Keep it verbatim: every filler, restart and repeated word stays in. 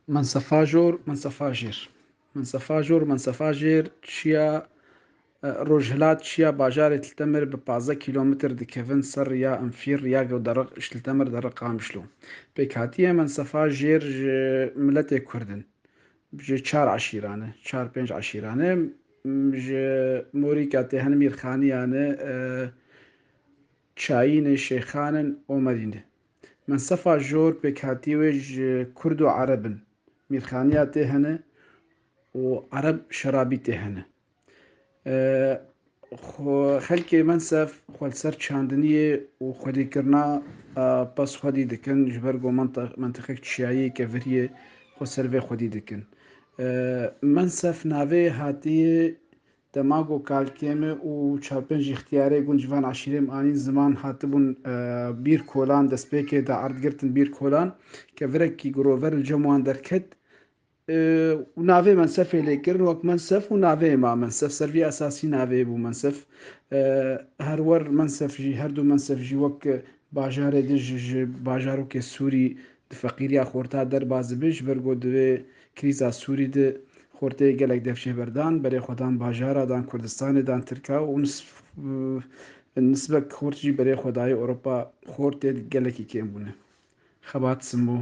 Mensefa Jor, Mensefa Jêr. Mensefa Jor, Mensefa Jêr, çiya, e, rojhilat çiya bajarê Til Temir bi pazdeh kîlometr dikevin ser riya Enfîr, riya Gewdereq, ji Til Temir dere Qamişlo. Pêkhatiyê Mensefa Jêr ji miletê Kurd in. Ji çar eşîran e, çar pênc eşîran e. M-, ji Morîka tê hene, Mîrxaniyan e, e, Çayîn e, Şêxan in, Omerîn e. Mensefa Jor pêkhatiyê wê ji Kurd û Ereb in. Mîrxaniya tê hene û Ereb Şerabî tê hene. E, xwe-, xelkê Mensef xwe li ser çandiniyê û xwedîkirina, e, pez xwedî dikin, ji ber ku mentiq-, mentiqek çiyayî, keviriyê xwe ser vê xwedî dikin. E, Mensef navê hatiye dema ku kalkê me û çar pênc îxtiyarê gund ji van eşîrê me anîn ziman hatibûn, e, Bîr Kolan, destpêkê de erd girtin Bîr Kolan, kevirekî girover li cem wan derket, e, û navê Mensefê lê kirin wek Mensef û navê ma Mensef, ser vî esasî navê bû Mensef. E, her wer Mensef jî, her du Mensef jî wek bajarê di ji, ji bajarokê Sûrî di feqîriya xorta derbas dibe, ji ber ku di vê krîza Sûrî de xortê gelek dev jê berdan, berê xwe dan bajara, dan Kurdistanê, dan Tirka û nis-, nisbek xort jî berê xwe dayê Ewropa, xortê gelekî kêm bûne. Xebat Simo.